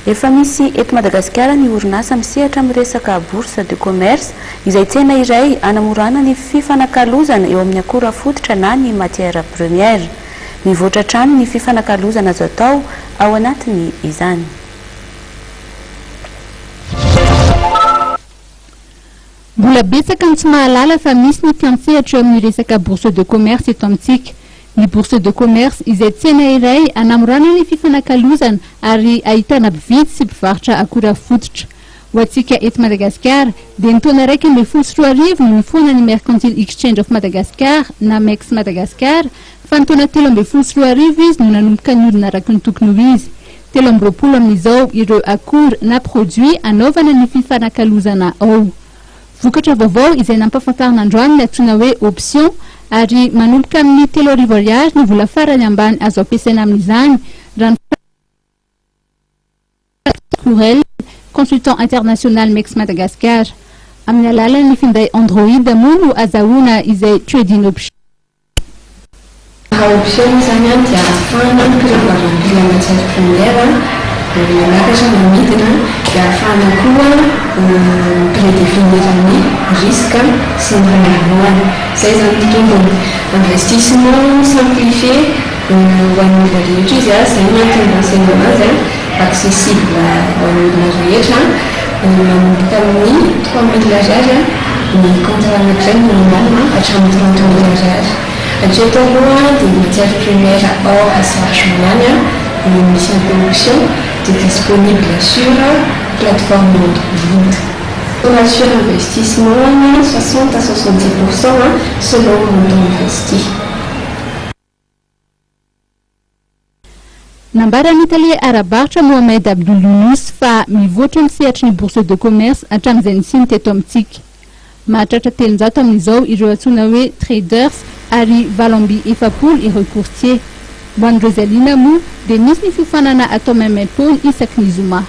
Efa misy eto Madagasikara ny orinasa misehatra amin'ny resaka bourse de commerce, izay tsena iray hanamorana ny fifanakalozana eo amin'ny akora fototra na ny matière première. Mivoatra hatrany ny fifanakalozana azo atao ao anatiny izany. Mbola betsaka ny tsy mahalala fa misy ny mpiantsehatra eo amin'ny resaka bourse de commerce eto amintsika. Ny bourse de commerce izay tsena iray anamorana ny fifanakalozana ary ahitana mpividy sy mpivarotra akora fototra. Ho antsika eto Madagasikara dia ny taona 2011 no nifoana ny Mercantile Exchange of Madagascar na MEX Madagascar fa ny taona 2013 izy no nanomboka nihodina araka ny tokony ho izy. 23 amin'izao ireo akora na produits anaovana ny fifanakalozana ao. Vokatra vaovao izay nampahafantarina androany ny antsoina hoe option ary manomboka amin'ny 3000 ariary ny vola farany ambany azo ampiasaina amin'izany raha ny Courel, consultant international MEX Madagascar. Amin'ny alalan'ny finday Android moa no azahoana izay trading option. Raha option moa izany dia ahafahana mi-prévoir ny prix la matière première na miakatra na midina dia ahafahana koa mi-prédéfinir ny risque sy ny rendement. Izay izany ny tombony. Investissement simplifié ho an'ny olona rehetra izy, izay no antony lancena azy, accessible ho an'ny olona rehetra. Manomboka amin'ny 3000 ariary ny contrat anankiray minimum hatramin'ny 30 000 ariary. Hatreto aloha dia ny matière première or sy argent ihany no misy an'ireo option dia disponible sur plateforme Android. Taux sur investissement 60 à 70% selon montant investi. Nambaran'ny tale ara-barotra Mohamed Abdoul Younous fa mivoatra ny sehatry ny bourse de commerce hatramin'izay nisiany teto amintsika. Mahatratra 300 amin'izao ireo antsoina hoe traders ary 48 ireo courtiers. Ho an'ireo izay liana moa dia misy ny fiofanana atao maimaimpoana isaky ny zoma.